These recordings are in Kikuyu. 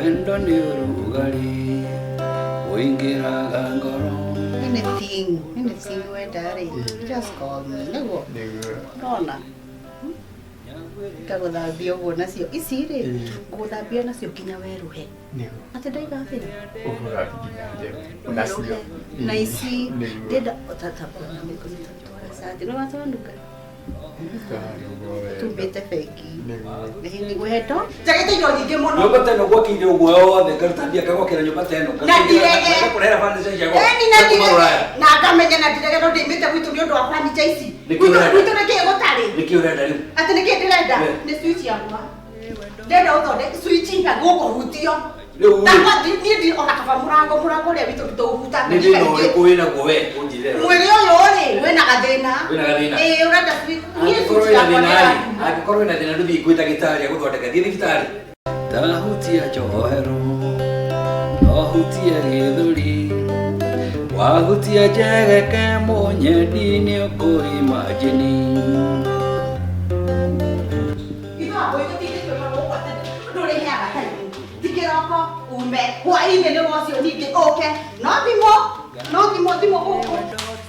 Wendo nĩ ũrugarĩ ũingĩraga ngoro. Anything, anything wenda rĩ, just call me. Nĩguo. Nĩguo. Nona. Ngagũthambia ũguo nacio. Ici rĩ, ngũgũthambia nacio nginya werũhe. Nĩguo. Atĩ ndaiga atĩa? Ũgũthambia nginya njerũ. Nacio. Na ici, Nĩguo. ndĩrenda tata twara cati. Nĩ watanuka? Tarĩ ũguo wega. Tumbĩte bengi. Nĩguo. Nĩ wendo. Njagĩte indo nyingĩ mũno. Nyũmba ta ĩno gwakĩire ũguo yothe ngaruta mbia ngagwakĩra nyũmba ta ĩno. Na ndirege. Ngakũrehera furniture cia goro. Eni na Kuma ndirege. Rũraya. Na ngamenya na ndirege no ndĩimĩte gwitũ nĩ ũndũ wa furniture ici. Nĩkĩ Gwitũ ũrenda? gwitũ nĩkĩ gũtarĩ? Nĩkĩ ũrenda rĩu? Atĩ nĩkĩ ndĩrenda? Eh. Nĩ switch yakwa. Ndĩrenda ũthondeke switch na gũkũhutio. Rĩu rĩ, Ndakwa niĩ ndi ona kaba mũrango mũrango ũrĩa witũ ndũũhutaga. nĩ thĩna ũrĩkũ wĩnaguo we ũnjĩre? Mwĩrĩ ũyũ rĩ wĩna gathĩna. Wĩna gathĩna? Ĩĩ ũrenda switch. Niĩ Angĩkorwo switch wĩna yakwa thĩna rĩ, nĩĩratuma. angĩkorwo wĩna thĩna ndũthiĩ kwĩ ndagĩtarĩ agũthondeke, thiĩ thibitarĩ. Tahutia njohero, no hutie gĩthũri, wahutia njegeke mũnyendi nĩ ũkũimajini. Ithe wa mbũi tũtingĩtuĩka gũkũ atĩ ndũrĩheaga time. Ti kĩroko ume hwaĩ-inĩ nĩ ũcio ningĩ ũke no thimũ no thimũ thimũ gũkũ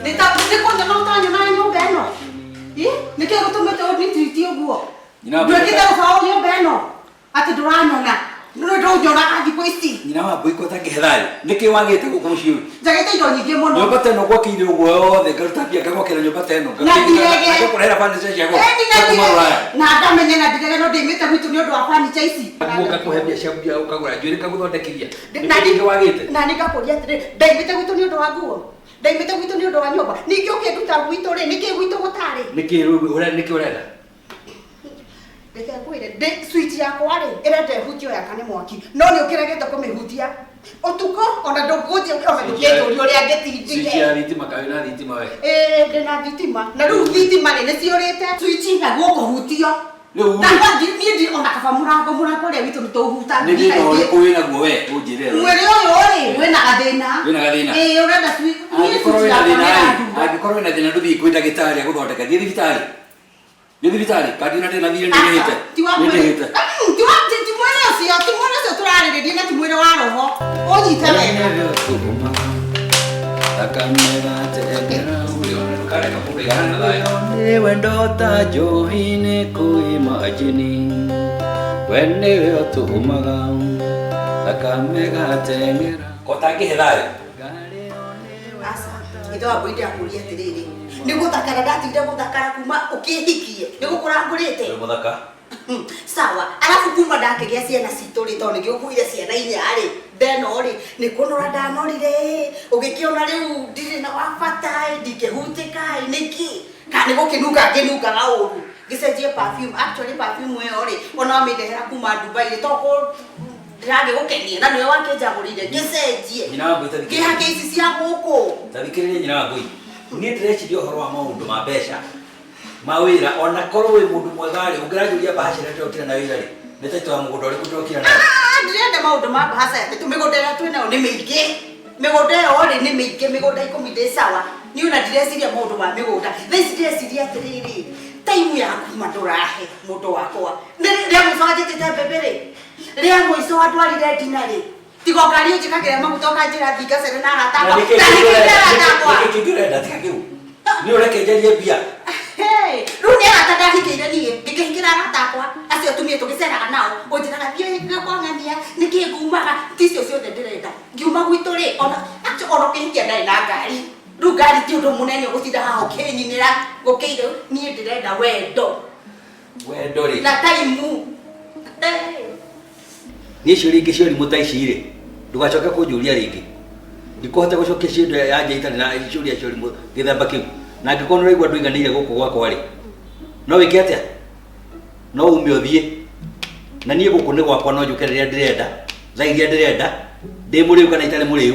nĩ ta nĩ kũnyona ũtanyona nyũmba ĩno. Ĩ nĩkĩ gĩtũmĩte ũnitreat ũguo? Nyina wa mbũi Nduĩkĩte gũbaũ nyũmba ĩno atĩ ndũranyona ndũnyonaga thikũ ici. Nyina wa mbũi ko ũtangĩhe thayũ nĩkĩ wagĩte gũkũ mũciĩ ũyũ? Njagĩte indo nyingĩ mũno. Nyũmba ta ĩno gwakĩire ũguo yothe ngaruta mbia ngagwakĩra nyũmba ta ĩno. Na ndirege. Ngakũrehera furniture cia goro. Eni na Kuma ndirege Rũraya. na ngamenya na ndirege no ndĩimĩte gwitũ nĩ ũndũ wa furniture ici. Ngakũhe mbia cia mbia ũkagũra njuĩrĩ ngagũthondekithia. Na Nĩkĩ kĩngĩ wagĩte? na nĩ ngakũria atĩrĩ ndaimĩte gwitũ nĩ ũndũ wa nguo ndaimĩte gwitũ nĩ ũndũ wa nyũmba ningĩ ũkĩnduta gwitũ rĩ nĩkĩ gwitũ gũtarĩ? Nĩkĩ rĩu nĩkĩ ũrenda? Reke ngwĩre ndĩ switch yakwa rĩ ĩrenda ĩhutio yakane mwaki no nĩ ũkĩregete kũmĩhutia ũtukũ ona ndũngũnjĩ ona ndũngĩnjũria ũrĩa Switch ya ngĩtindire. thitima kaĩ wĩna thitima we? Ĩĩ ndĩna thitima na rĩu thitima rĩ nĩ ciũrĩte switch na gũkũhutio. Rĩu rĩ, Ndakwa niĩ ndi ona kaba mũrango mũrango ũrĩa witũ ndũũhutagia. nĩ thĩna ũrĩkũ wĩnaguo we ũnjĩre? Mwĩrĩ ũyũ rĩ wĩna gathĩna. Wĩna gathĩna? Ĩĩ ũrenda switch niĩ Angĩkorwo switch wĩna yakwa thĩna rĩ, nĩĩratuma. angĩkorwo wĩna thĩna ndũthiĩ kwĩ ndagĩtarĩ agũthondeke, thiĩ thibitarĩ. Thiĩ thibitarĩ, kandi ona ndĩ na thiirĩ nĩndĩhĩte. Ti wa mwĩrĩ. Nĩndĩhĩte. Ti wa ti mwĩrĩ ũcio, ti mwĩrĩ ũcio tũrarĩrĩria na ti mwĩrĩ wa roho. Ũnyite wega. Nĩ wendo ta njohi nĩ kũimajini we nĩwe ũtũmaga thakame gateng'era kotangĩhe thayũ. Aca, ithe wa mbũi ndĩrakũria atĩrĩrĩ. Nĩ gũthakara ndatigire gũthakara kuma ũkĩhikie. Nĩ gũkũra ngũrĩte. Wĩ mũthaka. Sawa, arabu kuma ndakĩgĩa ciana citũ rĩ tondũ nĩgĩũkuire ciana inya rĩ ndeno rĩ nĩ kũnora ndanorire ũgĩkĩona rĩu ndirĩ na wa bata ĩ ndingĩhutĩka ĩ nĩkĩ kana nĩ gũkĩnunga ngĩnungaga ũru ngĩcenjie perfume actually perfume ĩyo rĩ ona wamĩndehera kuma Dubai rĩ toko ndĩragĩgũkenia na nĩwe wakĩnjagũrĩire ngĩcenjie Nyina wa mbũi ta thikĩrĩria. ngĩhake ici cia gũkũ. Ta thikĩrĩria nyina wa mbũi. Niĩ ndĩreciria ũhoro wa maũndũ ma mbeca ma wĩra ona korwo wĩ mũndũ mwega rĩ ũngĩranjũria mbahaca ĩrĩa ndĩrokire nayo ira rĩ nĩ taitũ ya mũgũnda ũrĩkũ ndĩrokire nayo? Ah, ndĩrenda maũndũ ma mbahaca ya titũ mĩgũnda ĩrĩa twĩ nayo nĩ mĩingĩ mĩgũnda ĩyo rĩ nĩ mĩingĩ mĩgũnda ikũmi ndĩ sawa niĩ ona ndireciria maũndũ ma mĩgũnda thaa ici ndĩreciria atĩrĩrĩ taimu yaku ma ndũrahe mũndũ wakwa rĩa mũico wanjĩtĩte mbembe rĩ rĩa mũico wandwarire ndina rĩ tiga ngari ũnjĩkagĩra maguta ũkanjĩra thiĩ ngacere na arata Na akwa nĩkĩ na kĩngĩ nĩkĩ ũrenda? arata akwa Nĩkĩ kĩngĩ ũrenda tiga kĩu? Nĩ ũreke njarie mbia. Hey, rĩu nĩ arata ndahikĩire niĩ ngĩkĩhikĩra arata akwa acio atumia tũgĩceraga nao ũnjĩraga thiĩ kwa ng'ania nĩkĩ ngumaga ti icio ciothe ndĩrenda ngiuma gwitũ rĩ ona actually ona ũkĩhikia ndarĩ na ngari rĩu ngari ti ũndũ mũnene ũgũtinda haha ũkĩnyinĩra gũkĩire niĩ ndĩrenda wendo Wendo rĩ. na taimu. Hey. Niĩ ciũria ingĩ cia ũrimũ ta ici rĩ ndũgacoke kũnjũria rĩngĩ ndikũhota gũcokia ciũria ya nja itarĩ na ciũria cia ũrimũ gĩthemba kĩu na angĩkorwo nĩ ũraigua ndũiganĩire gũkũ gwakwa rĩ no wĩke atĩa no ume ũthiĩ na niĩ gũkũ nĩ gwakwa no njũke rĩrĩa ndĩrenda thaa iria ndĩrenda ndĩ mũrĩu kana itarĩ mũrĩu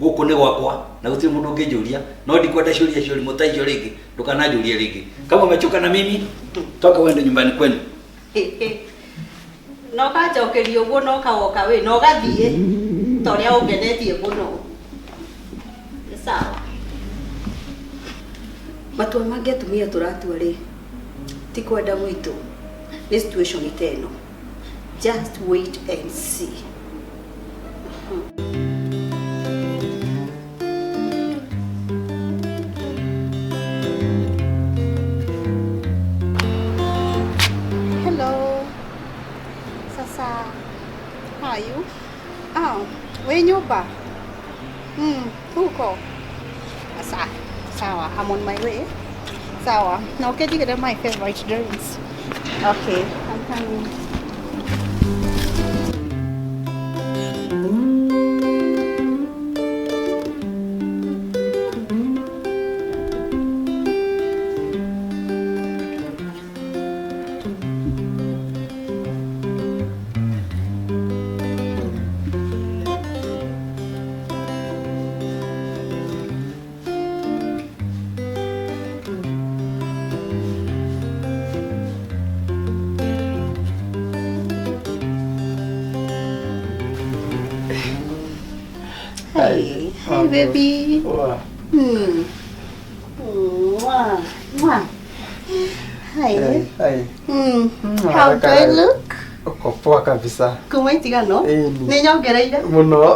gũkũ nĩ gwakwa na gũtirĩ mũndũ ũngĩnjũria no ndikwenda ciũria cia ũrimũ ta icio rĩngĩ ndũkananjũrie rĩngĩ kama umechoka na mimi toka uende nyumbani kwenu. No kanjokeria ũguo no kawoka wĩ na ũgathiĩ ta ũrĩa ũngenetie mũno. Nĩ sawa. Matua mangĩ atumia tũratua rĩ ti kwenda gwitũ nĩ situation ta ĩno. Just wait and see. Hello. Sasa, how are you? Oh, wĩ nyũmba? Huko. Asa, sawa, I'm on my way. Sawa. Now can you get my favorite drinks? Okay, I'm coming. Hey, hey baby. Poa. Mwah. Mwah. Hi. Hey, hey. How do I look? Uko poa kabisa. Kuma itigano? Ĩni. Nĩ nyongereire? Mũno.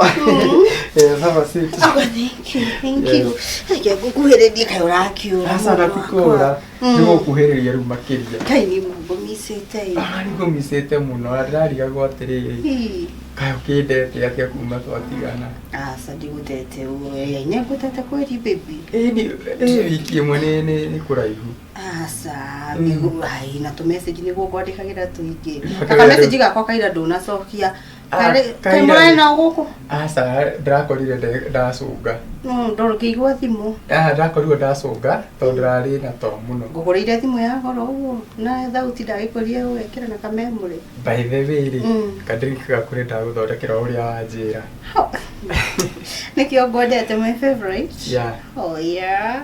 Eh, have a seat. Oh, thank you, thank you. Reke ngũkuhĩrĩrie kaĩ ũrakiũra. Aca na tikũra. Nĩ gũkuhĩrĩria rĩu makĩria. Kaĩ nĩ mangũmicĩte ĩ. Ona nĩ ngũmicĩte mũno na ndĩrarigagwo atĩrĩrĩ. Ĩ. Kaĩ ũkĩndete atĩa kuma twatigana? Aca ndigũtete ũguo. Nĩ ngũtete kweri baby. Ĩni, ĩ wiki ĩmwe nĩ kũraihu. Aca, nĩguo ai na tũ message nĩguo ngwandĩkagĩra tũingĩ. Rĩu- Aka message gakwa kaira ndũnacokia. Ah, Karĩ kaira- mũrarĩ na gũkũ? Aca ndĩrakorire ndacũnga. Ndũngĩigua thimũ. Ah, ndakorirwo ndacũnga tondũ ndĩrarĩ na toro mũno. Ngũgũrĩire thimũ ya goro ũguo na thauti ndagĩkũria ũgekĩra na kamemorĩ. By the way rĩ, Mm. kadrink gaku nĩ ndagũthondekera ũrĩa wanjĩra. Nĩkĩo ngwendete my favorite. Yeah. Oh yeah.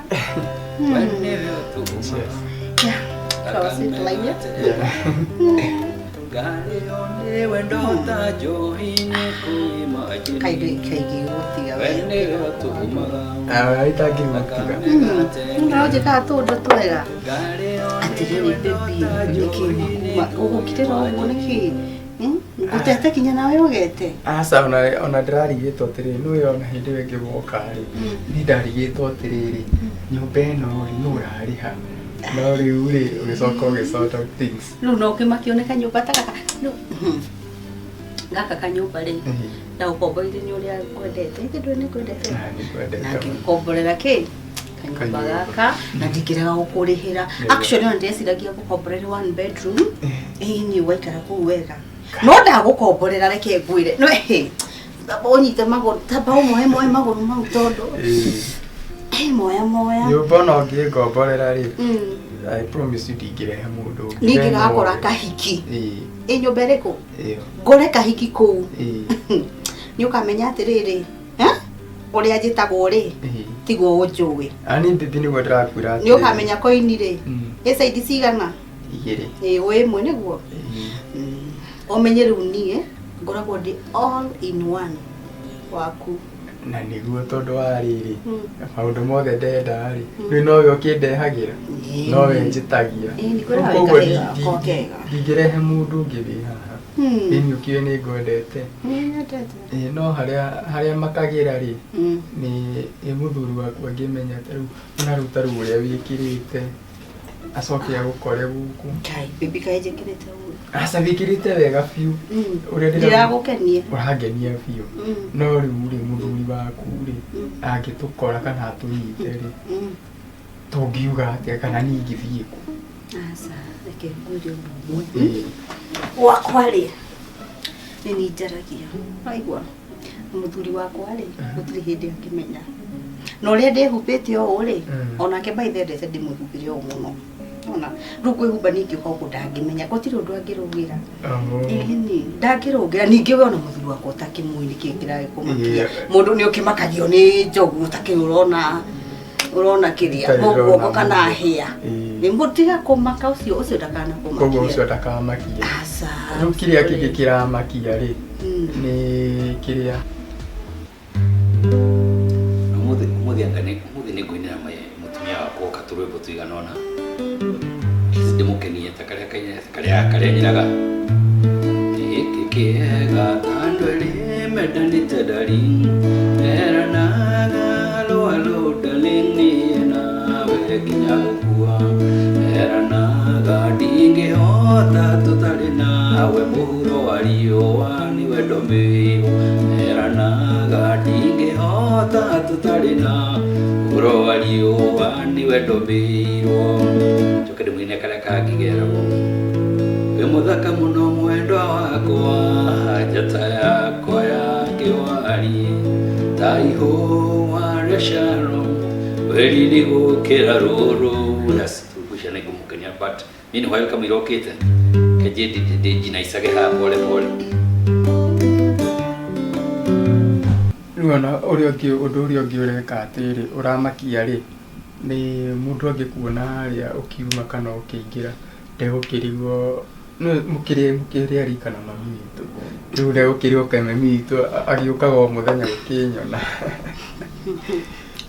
Cheers. Yeah. Close it like it. Yeah. Kaingĩ kaingĩ gũtiga we. Ah, itangĩgũtiga. No njĩkaga tũũndũ twega. Atĩrĩrĩ baby, nĩkĩ kuma ũgũkirĩra ũguo nĩkĩ? Ngũtete kinya nawe ũgete. Aca ona ndĩrarigĩtwo atĩrĩrĩ, nĩũĩ ona hĩndĩ ĩyo ĩngĩ woka rĩ, niĩ ndarigĩtwo atĩrĩrĩ, nyũmba ĩno rĩ, nũ ũrarĩha? No rĩu rĩ, ũgĩcoka ũgĩ sort out things. Rĩu no ũkĩmakio nĩ kanyũmba ta gaka. Rĩu gaka kanyũmba rĩ, ndagũkomboire nĩ ũrĩa ngwendete. Ithe ndũĩ nĩ ngwendete. Ah, nĩngwendete Na mũno. ngĩgũkomborera kĩ? Kanyũmba Kanyũmba. gaka na ndingĩrega gũkũrĩhĩra. Nĩguo. Actually ona ndĩreciragia gũkomborera one bedroom. Ĩĩ nĩ waikara kũu wega. No ndagũkomborera reke ngwĩre. No ĩhĩ. Tamba ũnyite magũrũ, tamba ũmoe moe magũrũ mau tondũ. Ĩĩ. Ĩ moya moya. Nyũmba ona ũngĩngomborera rĩ, Mm. I promise you ndingĩrehe mũndũ ũngĩ. Ningĩ We no ngakora we. kahiki. Ĩĩ, Ĩ nyũmba ĩrĩkũ? ĩyo. Ngore kahiki kũu. Ĩĩ, Nĩ ũkamenya atĩrĩrĩ, eh? Ũrĩa njĩtagwo rĩ, ĩĩ. tiguo ũnjũĩ. Ani bibi nĩguo ndĩrakwĩra Nĩ atĩrĩrĩ. ũkamenya koini rĩ, ĩ saidi cigana? Igĩrĩ. Ĩ wĩ ĩmwe nĩguo? Ĩĩ. Ũmenye rĩu niĩ ngoragwo ndĩ all in one waku. Na nĩguo tondũ wa rĩrĩ, Mm. maũndũ mothe ndenda rĩ, rĩu nowe ũkĩndehagĩra, Ĩĩ. nowe njĩtagia. Ĩĩ, nĩ kwĩraga Koguo wĩ kahĩĩ gakwa kega. ndingĩrehe mũndũ ũngĩ wĩ haha. Ĩni ũkĩũĩ nĩ ngwendete. Nĩ nyendete. Ĩĩ, no harĩa makagĩra rĩ, Mm. nĩ mũthuri waku angĩmenya ta rĩu ona rĩu ta rĩu ũrĩa wĩkĩrĩte acoke agũkore gũkũ. Kai, baby kaĩ njĩkĩrĩte ũguo. Aca wĩkĩrĩte wega biũ. Ũrĩa Ndiragũkenia. Ũrangenia biũ. No rĩu rĩ mũthuri waku rĩ angĩtũkora kana atũnyite rĩ tũngiuga atĩa kana niĩ ingĩthiĩ kũ? Aca, reke ngwĩre ũndũ ũmwe. Ĩĩ. Gwakwa rĩ, nĩ niĩ njaragia. Waigua? Mũthuri wakwa rĩ, gũtirĩ hĩndĩ angĩmenya. Na ũrĩa ndĩhumbĩte ũũ rĩ, onake by the ndete ndĩmwĩhumbĩre ũũ mũno. Ona rĩu kwĩhumba niĩ ngĩũka gũkũ ndangĩmenya, gũtirĩ ũndũ angĩrũgĩra. Ĩni, ndangĩrũgĩra. Ningĩ we ona mũthuri wakwa ũtakĩmũĩ nĩkĩ kĩragĩkũmakia. Yeah. Mũndũ nĩ ũkĩmakagio nĩ njogu ũtakĩrĩ ũrona kĩrĩa, Ũtarĩ ũrona mũguongo kana mũndũ. hĩa. Ĩĩ. Nĩ mũtiga kũmaka ũcio ndakana Koguo ũcio kũmakia. ndakamakie. Aca. Rĩu kĩrĩa kĩngĩ kĩramakia rĩ nĩ kĩrĩa Ũmũthĩ anga nĩ ũmũthĩ nĩ ngũinĩra mũtumia wakwa ũka tũrwĩmbo tũigana ũna. Ndĩmũkenie ta karĩa kainĩra karĩa karĩa nyinaga. Gĩkĩ Kĩega ta andũ erĩ mendanĩte darling. Meranaga hello hello darling, niĩ nawe nginya gũkua. Meranaga ndingĩhota tũtarĩ nawe, mũhuro wa riũa nĩ wendo mĩirũ. Meranaga ndingĩhota tũtarĩ na mũhuro wa riũa nĩ wendo mĩirũ. Njoke ndĩmũine karĩa kangĩ geragwo wĩ mũthaka mũno mwendwa wakwa, njata yakwa ya kĩwari, ta ihũa rĩa Sharon, wĩriri gũkĩra rũrũ. Yes, ngwĩciria nĩ ngũmũkenia, but meanwhile kamũira ũkĩte kenjie ndĩnjinaicage haha pole pole. Rĩu ona ũrĩa ũngĩ, ũndũ ũrĩa ũngĩ ũreka atĩrĩ, ũramakia rĩ, nĩ mũndũ angĩkuona harĩa ũkiuma kana ũkĩingĩra, ndegũkĩrigwo nĩ mũkĩrĩ mũkĩrĩ a rika na mami witũ. Rĩu ndegũkĩrigwo kaĩ mami witũ agĩũkaga o mũthenya gũkĩnyona.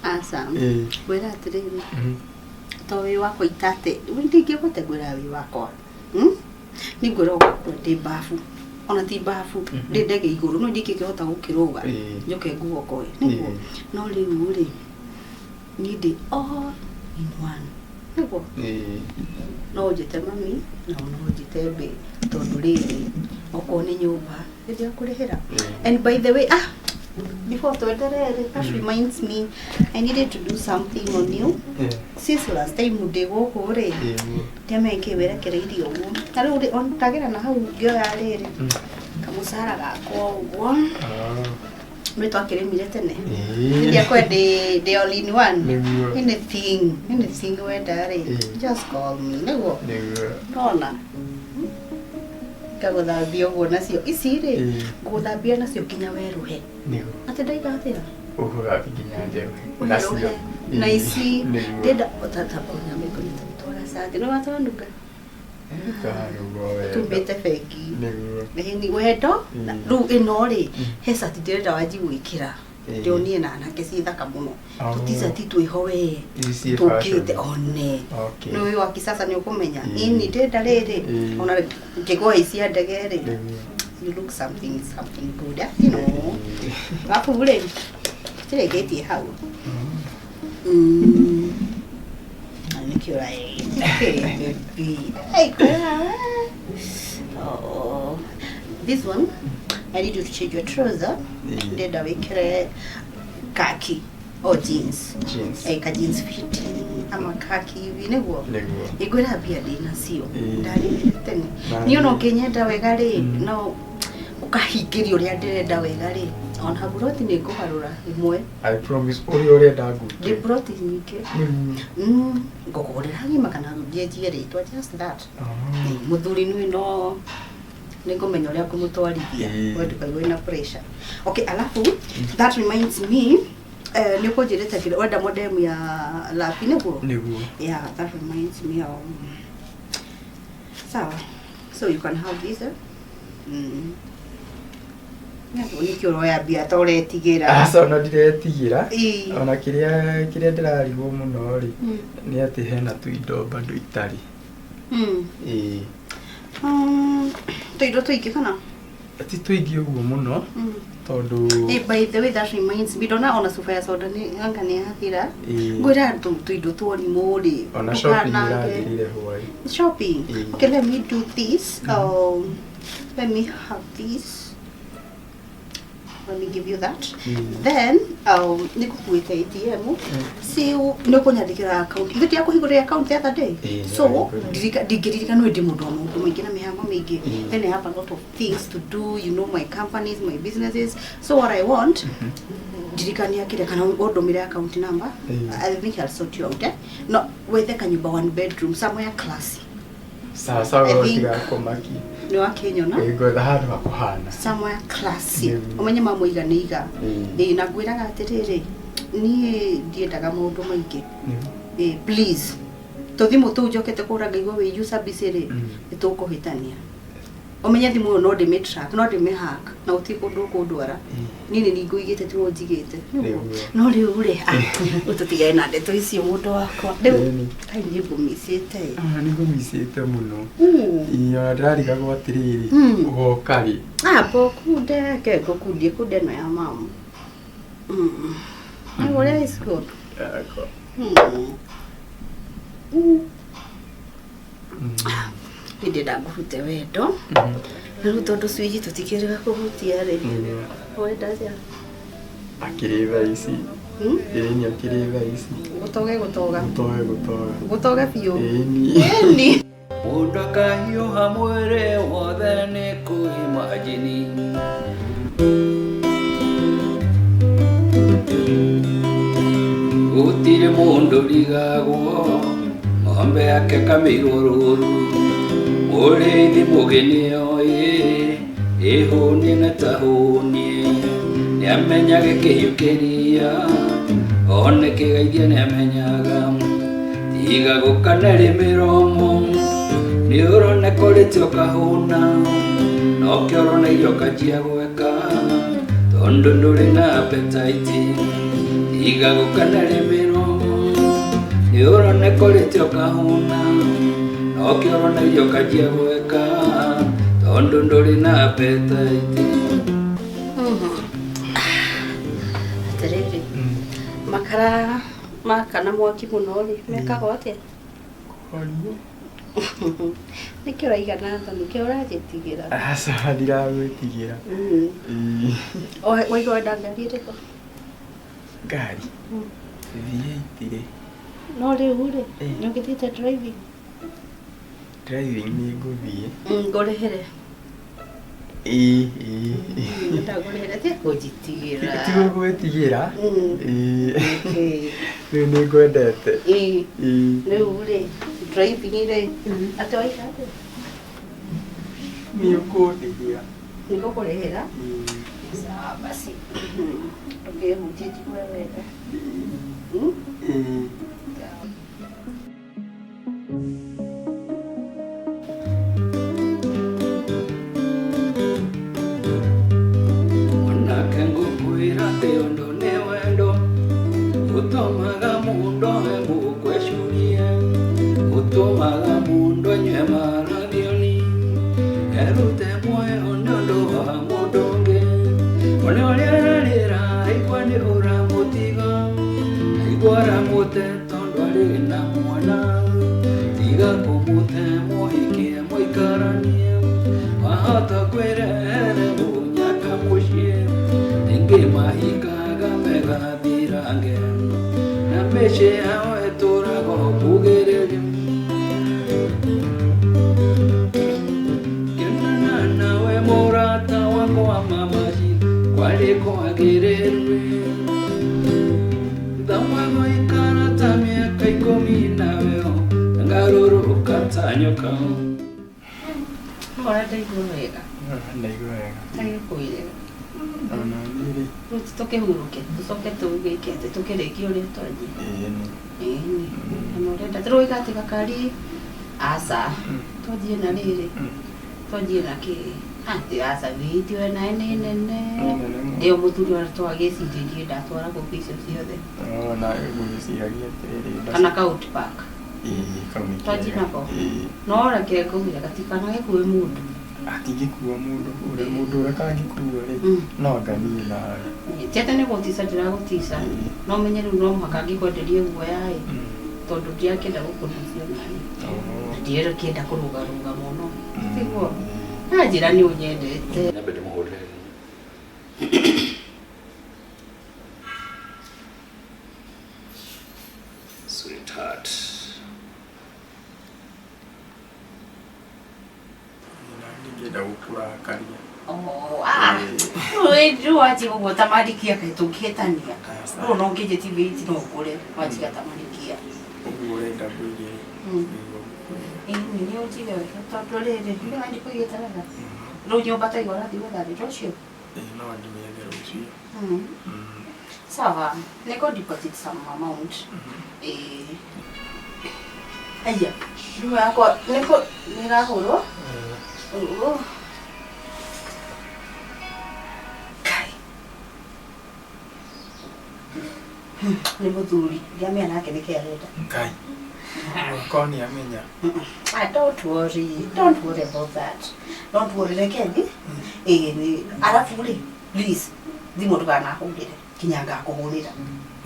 Aca. Ĩĩ. Ngwĩra atĩrĩrĩ, to wĩ wakwa itate, ndingĩhota ngwĩra wĩ wakwa. Hmm? Nĩ ngwĩra ũgakua ndĩ mbabu. Ona ti mbabu, ndĩ ndege igũrũ, no ndingĩkĩhota gũkĩrũga. Ĩĩ. Njoke nguokoe, nĩguo. Ĩĩ. No rĩu rĩ, niĩ ndĩ all in one. Nĩguo. Ĩĩ. No ũnjĩte mami, na no ũnjĩte mbĩ, tondũ rĩrĩ, okorwo nĩ nyũmba, nĩ ndĩrakũrĩhĩra. And by the way, before tuendelee, that reminds me, I needed to do something on you. Ĩĩ. Since last time ndĩ gũkũ rĩ, Ĩĩ. ndiamenye kĩ werekereirie ũguo. Na rĩu rĩ, on ndagĩra na hau ngĩoya rĩrĩ, kamũcara gakwa ũguo, nĩ twakĩrĩmire tene. Ĩĩ. Ndiakwa ndĩ all in one. Nĩguo. Anything, anything wenda rĩ, Ĩĩ. just call me, nĩguo. Nĩguo. Nona. Ngagũthambia ũguo nacio. Ici rĩ, Ĩĩ. ngũgũthambia nacio nginya werũhe. Nĩguo. Atĩ ndaiga atĩa? Ũgũthambia nginya njerũhe. Nacio. Werũhe. Na Ĩĩ. ici, Nĩguo. ndĩrenda twara cati. Nĩ watwanunga? Twanunga wega. Tumĩte bengi. Nĩguo. Ĩni wendo, Mm. rĩu ĩno rĩ, he cati ndĩrenda wanji gwĩkĩra. Ĩĩ. Ndĩonie na anake ciĩ thaka mũno. Oh. Tũticati twĩho we. Ici ciĩ Tũkĩte fashion. one. Okay. Nĩ ũyũ wa kisasa nĩ ũkũmenya. Ĩĩ. Ĩni ndĩrenda rĩrĩ, Ĩĩ. ona ngĩgũa ici cia ndege rĩ, Nĩguo. you look something something good, eh? You know. Alafu rĩ, tũtirĩkĩtie hau. Na nĩkĩo ũraĩ. Okay, baby. Hey, girl. Oh, this one, I need you to change your trouser. Ĩĩ. Ndĩrenda wĩkĩre khaki or jeans. Jeans. Eh, ka jeans fit ama khaki hivi nĩguo. Nĩguo. Ingwĩra mbia ndĩnacio. Ĩĩ. Ndarĩmire tene. Na Niĩ ona niĩ. ũkĩnyenda wega rĩ, Mm. no ũkahingĩria ũrĩa ndĩrenda wega rĩ, ona buroti nĩ ngũgarũra ĩmwe. I promise ũrĩa ũrenda Ndĩ ngwĩke. buroti nyingĩ. Nĩguo. Ngũkũgũrĩra ng'ima kana njenjie rĩtwa, just that. Oh. Mũthuri nĩ no nĩ ngũmenya ũrĩa ngũmũtwarithia. Ĩĩ. We ndũkaigue na pressure. Okay, alafu that reminds me, nĩ ũkũnjĩrĩte kĩrĩa wenda modem ya lapi nĩguo? Nĩguo. Yeah, that reminds me of. Sawa. So you can have this, eh? Nĩkĩo ũroya mbia ta ũretigĩra. Aca ona ndiretigĩra. Ĩĩ. Ona kĩrĩa kĩrĩa ndĩrarigwo mũno rĩ, Mm. nĩ atĩ hena tũindo bado itarĩ. Ĩĩ. Tũindo tũingĩ kana? Ti tũingĩ ũguo mũno tondũ Hey, by the way, that reminds me, ndona ona cuba ya soda nĩ anga nĩ yathira. Ĩĩ. Ngwĩra tũindo tuorimũ rĩ. Ona shopping ndũkanange. ĩrathirire hwaĩ. Shopping. Ĩĩ. Okay, let me do this. Let me have this. Let me give you that. Then, nĩngũkuĩte ATM. Si nĩ ũkũnyandĩkĩra account. Ithuĩ tiakũhingũrĩra account the other day. Ĩĩ, So, nĩwahingũrire. ndingĩririkana nĩ ndĩ mũndũ wa maũndũ maingĩ na mĩhango mĩingĩ. Ĩĩ. Then I have a lot of things to do, you know, my companies, my businesses. So what I want, ndirikania kĩrĩa kana ũndũmĩre account number. Ĩĩ. I think I'll sort you out, eh? No, wethe kanyũmba one bedroom somewhere classy. Sawa sawa I think- ũtigakũmaki. Nĩ wakĩnyona? Ĩĩ, ngwetha handũ hakũhana. Somewhere classy. Nĩguo. Ũmenye mamũiga nĩ iga. Ĩĩ. Ĩĩ, na ngwĩraga atĩrĩrĩ, niĩ ndiendaga maũndũ maingĩ. Nĩguo. Ĩĩ, please. Tũthimũ tũu njokete kũgũra ngaigua wĩ user busy rĩ, Mm. nĩ tũkũhĩtania. Ũmenye thimũ ĩyo no ndĩmĩ track, no ndĩmĩ hack na gũtirĩ kũndũ ũkũndwara. Niĩ nĩ niĩ ngũigĩte tiwe ũnjigĩte. Nĩguo. No rĩu rĩ, rĩu tũtigane na ndeto icio mũndũ wakwa. Rĩu Ĩni. kaĩ niĩ ngũmicĩte. Ah, nĩ ngũmicĩte mũno. Mm. Ĩĩ, ona ndĩrarigagwo atĩrĩrĩ, Mm. ũgoka rĩ? Amba ũkunde, ke ngũkundie kunde ĩno ya mamu. Mm. Nĩ ũrĩa is good. Yakwa. Mm. Mm. Niĩ ndĩrenda ngũrute wendo. Na rĩu tondũ swiji tũtikĩrĩga kũhutia rĩ. Nĩguo. Wenda atĩa? Akĩrĩ thaa ici. Mm? Ĩni akĩrĩ thaa ici. Gũtoge gũtoga. Gũtoge gũtoga. Gũtoge biũ. Ĩni. Ĩni. Mũndũ akahiũha mwĩrĩ wothe nĩ kũimajini. Gũtirĩ mũndũ ũrigagwo ng'ombe yake kamĩirwo rũru. Mũrĩithi mũgeni oĩ ĩhũnie na tahũnie, nĩamenyaga kĩhiũ kĩria one kĩgeithia nĩamenyaga. Tiga gũkaneria mĩromo nĩ ũroneka ũrĩte ũkahũna, nokĩo ũrona irio ũkanjia gweka tondũ ndũrĩ na appetite. Tiga gũkaneria mĩromo nĩ ũroneka ũrĩte ũkahũna, nokĩo ũrona irio ũkanjia gweka tondũ ndũrĩ na appetite. Atĩrĩrĩ, makara makana mwaki mũno rĩ, mekagwo atĩa? Kũhorio. Nĩkĩ ũraigana thoni? Nĩkĩ ũranjĩtigĩra? Aca ndiragwĩtigĩra. Mm. Ĩĩ. Waigua wenda ngari ĩrĩkũ? Ngari. Mm. V8 rĩ. No rĩu rĩ, Ĩĩ. nĩ ũgĩthiĩte driving? Driving nĩ ngũthiĩ. Ngũrĩhĩre. Ĩĩ, ĩĩ. Ndagũrĩhĩre tiga kũnjitigĩra. Ti gũgwĩtigĩra. Mm. Ĩĩ. Okay. Rĩu nĩ ngwendete. Ĩĩ. Ĩĩ. Rĩu rĩ, driving rĩ, atĩ waiga atĩa? Nĩ ũkũndĩhĩra. Nĩ ngũkũrĩhĩra? Ĩĩ. Sawa basi. Ndũkĩhutie njigue wega. Mm? Ĩĩ. Mwanake ngũkwĩra atĩ ũndũ nĩ wendo ũtũmaga mũndũ emũkwecurie, ũtũmaga mũndũ anyue marathioni, erute muoyo nĩ ũndũ wa mũndũ ũngĩ. One ũrĩa ararĩra aigua nĩ ũramũtiga, aigua ũramũte tondũ arĩ na mwana. Tiga kũmũte mũhikie mũikaranie, wahota kwĩrehere mũnyaka mũciĩ. Rĩngĩ mahikaga megathirange, na mĩciĩ yao ĩtũraga mbugĩrĩrio. Kenana nawe mũrata wakwa mamaci, kwarĩ kwagĩrĩru. Thamwe gũikara ta mĩaka ikũmi nawe ngarũrũka ta nyoka. No ũrenda igue wega. Ndaigua wega. Tagĩkwĩre. Ona niĩ rĩ. Rĩu tũkĩhurũke, tũcoke tũgĩke atĩ tũkĩrĩkie ũrĩa twanjia. Ĩĩ. Ĩni. Na ũrenda tũrĩ waiga atĩ gakari aca. Twanjie na rĩrĩ. Twanjie na kĩ? Atĩ aca viti we naĩ nĩ nene. Nĩ nene mũno. Ĩyo mũthuri ũrĩa twagĩcirĩrie ndatwara gũkũ icio ciothe. Ona ngwĩciragia atĩrĩrĩ. Kana ka Outback. Ĩĩ, kau nĩ Twanjie kega. nako. Ĩĩ. No reke ngũgĩra gatikanagĩkue mũndũ. Atingĩkua mũndũ ũrĩa mũndũ ũrĩa kangĩkua rĩ, Mm. no anga niĩ nawe. Ti atĩ nĩ gũtica ndĩragũtica. Ĩĩ. No menye rĩu no mũhaka ngĩkwenderie guoya ĩ. Mm. Tondũ ndiakĩenda gũkũnucia naĩ. Oh. Na ndirakĩenda kũrũgarũga mũno. Mm. Tiguo? Na njĩra nĩ ũnyendete. Nyambe ndĩmũhũrĩre thimũ. Sweetheart. Na ndingĩenda gũkũrakaria. Oh, ah. Rĩu wanjia ũguo ta marikia kaĩ tũngĩhĩtania. Aca. Rĩu no ũngĩnjĩti vĩiti no ũkũre wanjiga ta marikia. Ũguo ũrenda ngũige rĩ, Mm. nĩguo ngũkũiga. Ĩni nĩ ũnjige wega tondũ rĩrĩ nĩ ndikũigĩte wega. Rĩu nyũmba ta igua ũrathiĩ gwetha rũciũ. Ĩĩ, no ndĩmĩethe rũciũ. Mm. Mm. Sawa, nĩkũ deposit some amount. Eh. Aya, thimũ yakwa nĩkũ nĩrahũrwo? Oh. Nĩ mũthuri ndiamenya nake nĩkĩ arenda. Ngai. Korwo nĩ amenya. Ah, don't worry, don't worry about that. Don't worry, reke thi. Ĩĩ nĩ arabu rĩ, please thimũ ndũkanahũrĩre kinya ngakũhũrĩra.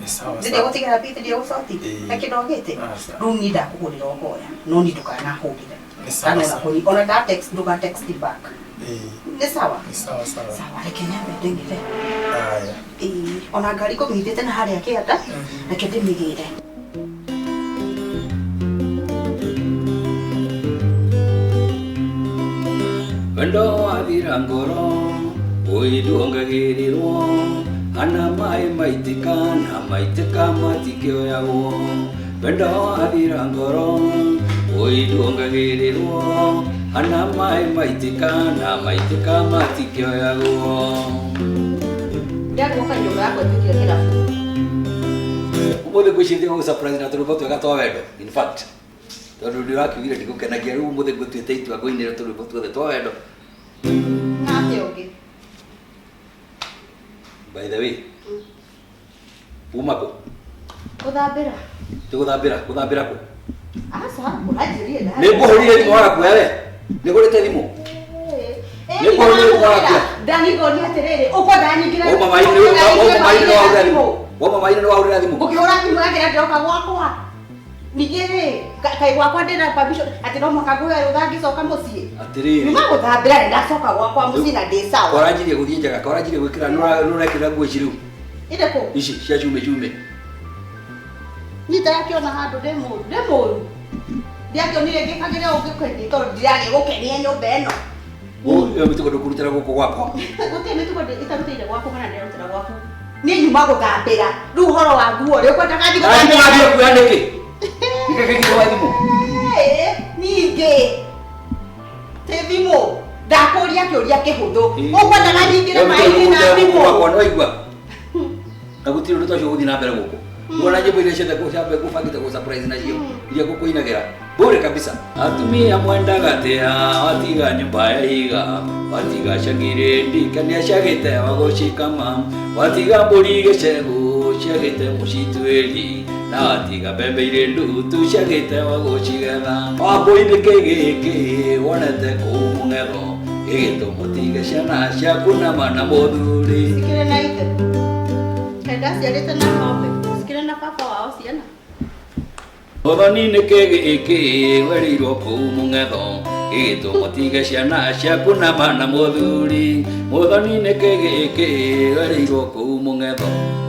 Nĩ sawa Ndĩrĩ sawa. gũtigĩra bithi ndĩrĩ gũcoti Ĩĩ. na kĩndũ ogĩte. Aca. Rĩu niĩ ndakũhũrĩra ũkoya, no niĩ ndũkanahũrĩre. Nĩ sawa Kana ona sawa. kũni, ona nda text ndũka text back. Ĩĩ. Nĩ sawa? Nĩ sawa sawa. Sawa, reke nyambe ndeng'ere. Aya. Ĩĩ, ona ngari ngũmĩigĩte na harĩa kĩanda, reke ndĩmĩgĩre. Wendo wathira ngoro ũiruongagĩrĩrwo ana maĩ maitĩka na maitĩka matikĩoyagwo wendo wathira ngoro ũiruongagĩrĩrwo ana maĩ maitĩka na maitĩka matikĩoyagwo. Ndagũka nyũmba yakwa ĩtuĩkire kĩrabu. Ũmũthĩ ngwĩciria gũ surprise na tũrwĩmbo twega twa wendo, in fact tondũ ndĩrakiugire ndikũkenagia, rĩu ũmũthĩ ngũtuĩte itua ngũinĩre tũrwĩmbo tuothe twa wendo. Na atĩa ũngĩ? By the way, uma kũ? Gũthambĩra. Tũgũthambĩra gũthambĩra kũ? Aca, ũranjĩrire nda. Nĩ ngũhũrire thimũ waga kuoya we. Nĩ ngũrĩte thimũ. Nĩ ngũhũrire thimũ waga kuoya. Ndanigoria atĩrĩrĩ, ũkwenda nyingĩre. Wauma maĩ-inĩ wauma maĩ-inĩ nĩ wahũrĩra thimũ. Wauma maĩ-inĩ nĩ wahũrĩra thimũ. Ngũkĩhũra thimũ yakĩra ndĩroka gwakwa. Ningĩ rĩ, kaĩ gwakwa ndĩna permission atĩ no mũhaka ngũhe rũtha ngĩcoka mũciĩ. Atĩrĩrĩ. Nyuma gũthambĩra nĩ ndacoka gwakwa mũciĩ na ndĩ sawa. Kwaranjirie gũthiĩ njaga, kwaranjirie gwĩkĩra nĩ ũrekĩra nguo ici rĩu. Ĩrĩkũ? Ici cia cume cume. Niĩ ndarakĩona handũ ndĩ mũru, ndĩ mũru. Ndiakĩonire ngĩkagĩra ũngĩkenia tondũ ndiragĩgũkenia nyũmba ĩno. Ĩyo mĩtugo ndũkũrutĩra gũkũ gwakwa. Gũtirĩ mĩtugo itarutĩire gwaku kana ndĩrarutĩra gwaku. Niĩ nyuma gũthambĩra. Rĩu ũhoro wa nguo rĩ, ũkwendaga thiĩ Na thimũ gũthambĩra? wathiĩ kuoya nĩkĩ? Nĩkĩ kĩngĩ thimũ? Ĩĩ, ningĩ tĩ thimũ ndakũria kĩũria kĩhũthũ ũkwendaga nyingĩre Ĩyo mĩtugo maĩ-inĩ na ndũkũrutĩra gũkũ thimũ. gwakwa nĩ waigua? Na gũtirĩ ũndũ ta ũcio ũgũthiĩ na mbere gũkũ. Wona nyĩmbo iria ciothe ngũcambe ngũbangĩte gũ surprise nacio iria ngũkũinagĩra bure kabisa. Atumia mwendaga atĩa watiga nyũmba ya ihiga, watiga cagire ndika nĩacagĩte wa gũcikama, watiga mbũri gĩcegũ ciagĩte mũcituĩri, na watiga mbembe irĩ ndutu ciagĩte wa gũcigetha. Wambũi nĩkĩ gĩkĩ wonete kũu mũng'etho gĩgĩtũma ũtige ciana ciaku nama na mũthuri? Cikĩrĩ na ithe kaĩ ndaciarĩte na ng'ombe, cikĩrĩ na baba wao ciana. Mũthoni nĩkĩ gĩkĩ werĩirwo kũu mũng'etho gĩgĩtũma ũtige ciana ciaku nama na mũthuri? Mũthoni nĩkĩ gĩkĩ werĩirwo kũu mũng'etho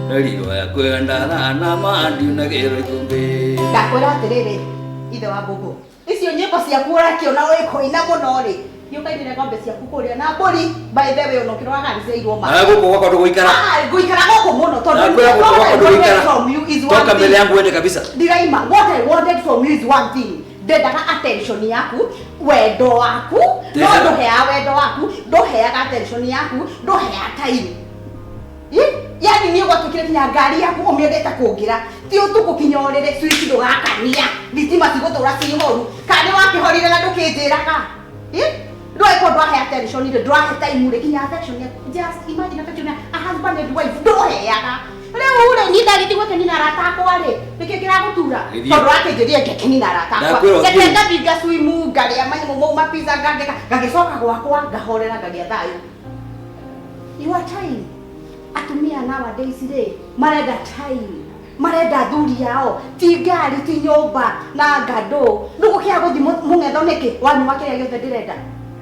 werirwo ya kwendana nama ndiunagĩrwo ikũmbĩ. Ndakwĩra atĩrĩrĩ, ithe wa mbũmbũ, icio nyĩmbo ciaku ũrakĩona ũkũina mũno rĩ, thiĩ ũkainĩre ng'ombe ciaku kũrĩa na mbũri. By the way, ona ũkĩroraga nĩciairwo ma. Na gũkũ gwakwa ndũgũikara. Ah, ngũikara gũkũ mũno tondũ Nakwĩra gũkũ what gwakwa I wanted ndũgũikara. from you is one Toka mbele thing. yangu uende kabisa. Ndiraima, what I wanted from you is one thing. Ndendaga attention yaku, wendo waku, no Ndendaga- ndũheaga wendo waku, ndũheaga attention yaku, ndũheaga time. Ĩ? Yani niĩ gwatuĩkire nginya ngari yaku ũmĩendete kũngĩra, ti ũtukũ kinya ũrĩrĩ, switch ndũgakania, thitima cigũtũra ciĩ horu, kana nĩ wakĩhorire na ndũkĩnjĩraga. Ĩ? Ndũgĩkorwo ndwahe attention rĩ, ndwahe time rĩ, nginya affection yaku. Just imagine affection ya a husband and wife, ndũheaga. Rĩu rĩ, niĩ ndagĩthiĩ gwĩkenia na arata akwa rĩ, nĩkĩ kĩragũtura? Gĩthiĩ. Tondũ wakĩnjĩrire ngekenia na arata akwa. Ndakwĩra ũthiĩ. Reke ngathiĩ ngaswimu, ngarĩa manyamũ mau ma pizza, ngangĩka, ngagĩcoka gwakwa, ngahorera, ngagĩa thayũ. Your time. Atumia nowadays rĩ, marenda time, marenda athuri ao, ti ngari, ti nyũmba na ngandũ. Rĩu gũkĩaga gũthiĩ mũng'etho nĩkĩ? Wanyua kĩrĩa gĩothe ndĩrenda.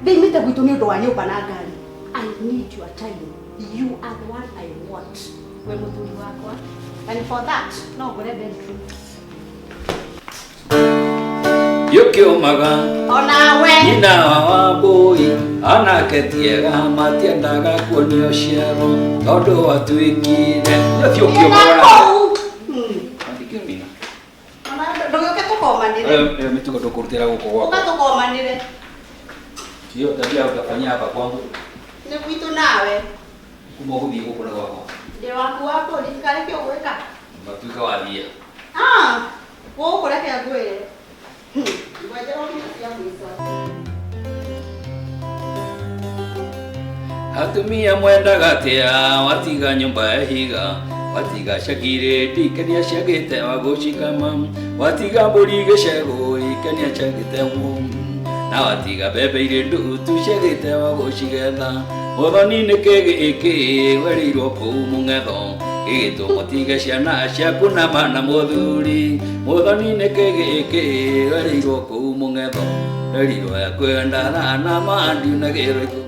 Ndĩimĩte gwitũ nĩ ũndũ wa nyũmba na ngari. I need your time. You are the one I want. We mũthuri wakwa. And for that, no ngũre bedroom. Yũkĩũmaga Onawe. nyina wa Wambũi anake tiega matiendaga kuonio ciero tondũ watuĩkire nĩũthiĩ ũkĩũmaga. Ĩna kũu. Ona ndũgĩũke tũkomanĩre. Ĩyo mĩtugo ndũkũrutĩra gũkũ Ũka gwakwa. tũkomanĩre. Hiyo tabia utafanyia hapa kwangu. Nĩ gwitũ nawe. Kuma ũgũthiĩ gũkũ na gwakwa. Ndĩ waku wa mbũri, karĩkĩ ũgwĩka? Matuĩka wathiĩ. Ah, gũkũ reke ngwĩre. Ngwenjera nginya cia mũico. Atumia mwendaga atĩa watiga nyũmba ya ihiga, Watiga cagire ndikenia ciagĩte wa gũcikama, watiga mbũri gĩcegũ ikenia ciagĩte na watiga mbembe irĩ ndutu ciagĩte wa gũcigetha. Mũthoni nĩ kĩ gĩkĩ werĩirwo kũu mũng'etho gĩgĩtũma ũtige ciana ciaku na mana mũthuri? Mũthoni nĩ kĩ gĩkĩ werĩirwo kũu mũng'etho? Werirwo ya kwendana na ma ndiunagĩrwo.